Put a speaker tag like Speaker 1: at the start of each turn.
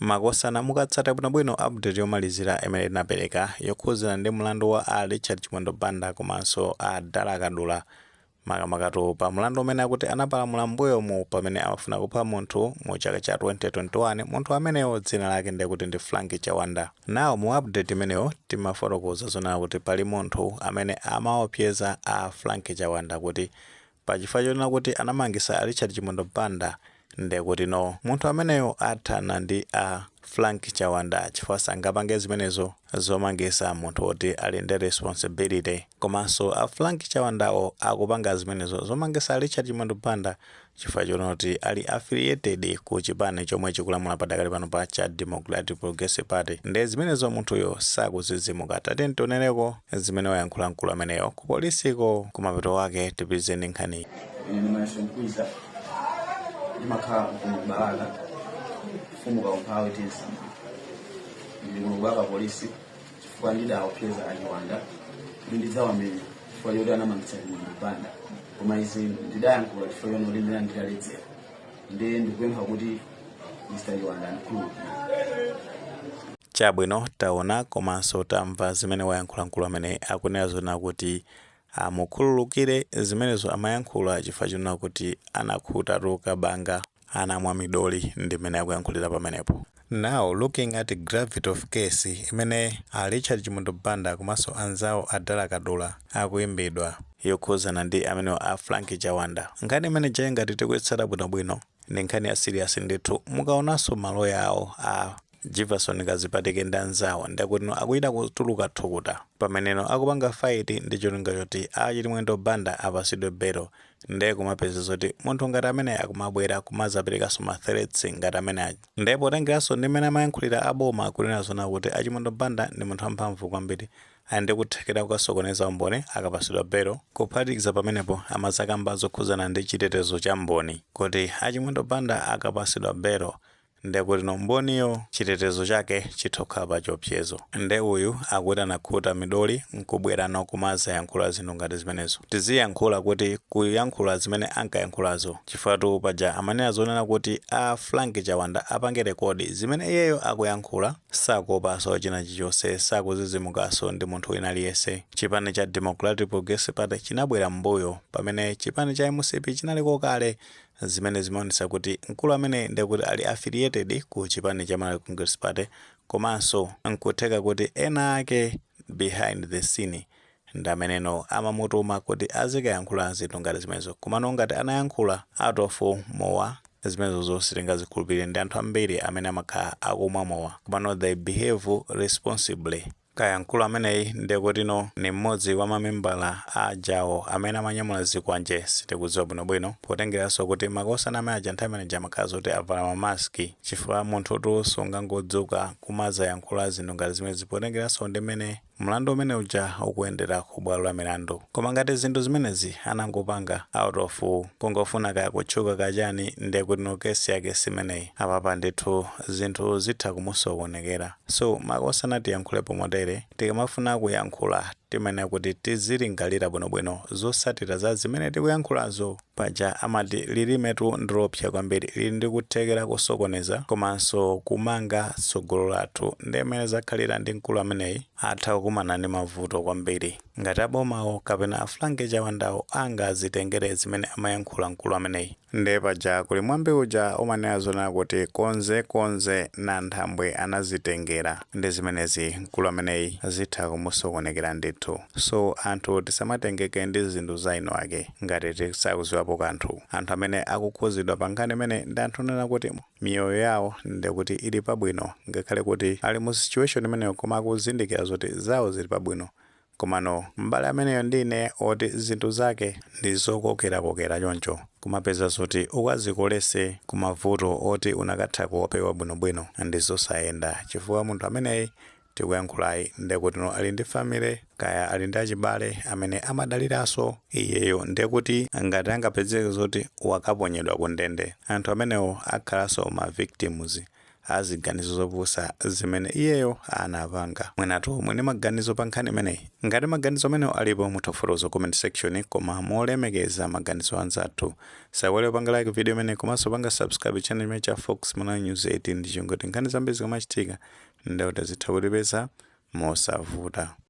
Speaker 1: Makosana, mukatsata bwinobwino update yomalizira imene tinapereka yokhuzana ndi mlandu wa a Richard Chimwendo Banda komanso a Dala Kadula, makamakatu pa mlandu umene akuti anapalamula mbuyomu pamene amafuna kupha munthu mu chaka cha 2021, munthu amenewo dzina lake ndikuti ndi Frank Chawanda. Nawo mu update imeneyo timafotokoza zonena kuti pali munthu amene amaopseza a Frank Chawanda kuti pachifukwa chonena kuti anamangisa a Richard Chimwendo Banda, ndekuti no, munthu ameneyo athana ndi a Frank Chawanda chifukwa sangapange zimenezo zomangisa munthu woti ali ndi responsibility. Komanso a Frank Chawandawo akupanga zimenezo zomangisa a Richard Chimwendo Banda chifukwa chonena kuti ali affiliated ku chipani chomwe chikulamula padakali pano pa cha Democratic Progressive Party. Ndi zimenezo munthuyo sakuzizimuka. Tati tionereko zimene wayankhula mkulu ameneyo ku polisiko, kumapeto wake tipizeni nkhani.
Speaker 2: Ine ndi Mayeso Mkwiza, ndimakhala kuno kuBalaka, mfumu Kaumphawi Tinsa. Ndili kuno kuBalaka polisi chifukwa ndidaopseza aChiwanda kuti ndidzawamenya chifukwa choti anamangitsa Chimwendo Banda, koma izi ndidayankhula chifukwa choti ndinali nditaledzera. Ndiye ndikupempha kuti Mr Chiwanda andikhululukire.
Speaker 1: Chabwino, taona komanso tamva zimene wayankhula mkulu amene akunena zona kuti amukhululukire. Zimenezo amayankhula chifukwa chonena kuti anakhuta kabanga, anamwa midoli, ndimene akuyankhulira pamenepo. Now, looking at gravity of case imene a Richard Chimwendo Banda komanso anzawo a Kadula akuimbidwa yokhuzana ndi amenewo a Frank Chawanda, nkhani imene jayi ngati tikuyitsata bwinobwino ndi nkhani ya serious ndithu. Mukaonanso maloya awo a Jefferson Kazipatike ndi anzawo, ndikuti no, akuyita kutuluka thukuta pameneno akupanga fight ndi cholinga choti a Chimwendo Banda apasidwe belo. Ndiye kumapeza zoti munthu ngati amene akumabwera kumazaperekanso ma threats ngati amene aja, ndipo potengeranso ndi mmene amayankhulira aboma kunena zona kuti aChimwendo Banda ndi munthu wamphamvu kwambiri, ali ndi kuthekera kukasokoneza umboni akapasidwa belo. Kuphatikiza pamenepo, amazakamba zokhuzana ndi chitetezo cha mboni, kuti aChimwendo Banda akapasidwa belo, ndekuti no, mboniyo chitetezo chake chitha kukhala pa chiopsezo. Nde uyu akuti anakhuta midoli nkubwerano kumazayankhula zinthu ngati zimenezo. Tiziyankhula kuti kuyankhula zimene ankayankhulazo, chifukwa paja amanena zonena kuti a Frank Chawanda apange record zimene iyeyo akuyankhula. Sakuopanso china chilichonse, sakuzizimukanso ndi munthu wina aliyense. Chipani cha Democratic Progressive Party chinabwera m'mbuyo pamene chipani cha MCP chinaliko kale, zimene zimaonetsa kuti mkulu amene ndekuti ali affiliated ku chipani cha Malawi Congress Party, komanso nkutheka kuti ena ake behind the scene ndi ameneno amamutuma kuti azikayankhula zinthu ngati zimenezo. Komano ngati anayankhula out of mowa, zimenezo zonse tingazikhulupirire. Ndi anthu ambiri amene amakhala akumwa mowa, komano they behave responsibly. Kaya mkulu ameneyi ndekutino ni mmodzi wa mamembala a ajawo amene amanyamula zikwanje, sitikudziwa bwinobwino, potengeranso kuti makosana amene aja nthawi imene amakhala zoti avala mamaski, chifukwa munthutu sungangodzuka kumazayankhula zinthu ngati zimenezi, potengeranso ndi mmene mlandu umene uja ukuyendera ku bwalo la milandu. Koma ngati zinthu zimenezi anangopanga out of kungofuna kaya kutchuka kachani, ndekuti no, kesi yake simeneyi. Apapa ndithu zinthu zitha kumusokonekera. So makosana, tiyankhulepo motere: tikamafuna kuyankhula timayenera kuti tizilingalira bwinobwino zotsatira za zimene tikuyankhulazo. Paja amati lilimetu ndilopsa kwambiri, lili ndi kuthekera kusokoneza komanso kumanga tsogolo lathu. Ndi mmene zakhalira ndi mkulu ameneyi, atha kukumana ndi mavuto kwambiri ngati abomawo kapena a Frank Chawandawo angazitengere zimene amayankhula mkulu ameneyi. Ndiye paja kuli mwambi uja umanena zonena kuti konze konze na nthambwe anazitengera. Ndi zimenezi, mkulu ameneyi zitha kumusokonekera ndithu. So anthu tisamatengeke ndi zinthu za ino ake ngati tisakuziwapo kanthu. Anthu amene akukhuzidwa pa nkhani imene ndi anthu onena kuti miyoyo yawo ndikuti ili pabwino, ngakhale kuti ali mu situation imeneyo, koma akuzindikira zoti zawo zili pabwino. Komano m'bale ameneyo ndine oti zinthu zake ndi zokokerakokera choncho, kumapeza zoti ukazikolese kumavuto oti unakatha kuwapewa bwinobwino, ndi zosayenda, chifukwa munthu ameneyi tikuyankhulayi ndekuti no, ali ndi family, kaya ali ndi achibale amene amadaliranso iyeyo. Ndekuti ngati angapezeke zoti wakaponyedwa ku ndende, anthu amenewo akhalanso ma victims. Aziganizo zopusa zimene iyeyo anapanga. Mwenatu mwene maganizo pa nkhani imeneyi. Ngati maganizo amenewo alipo, mutha kufotokoza comment section, koma molemekeza maganizo anzathu. Saiwale panga like video imene, komanso panga subscribe channel imene cha Fox Malawi News 18, ndi chingoti nkhani zambiri zikamachitika ndauta zitha kutipeza mosavuta.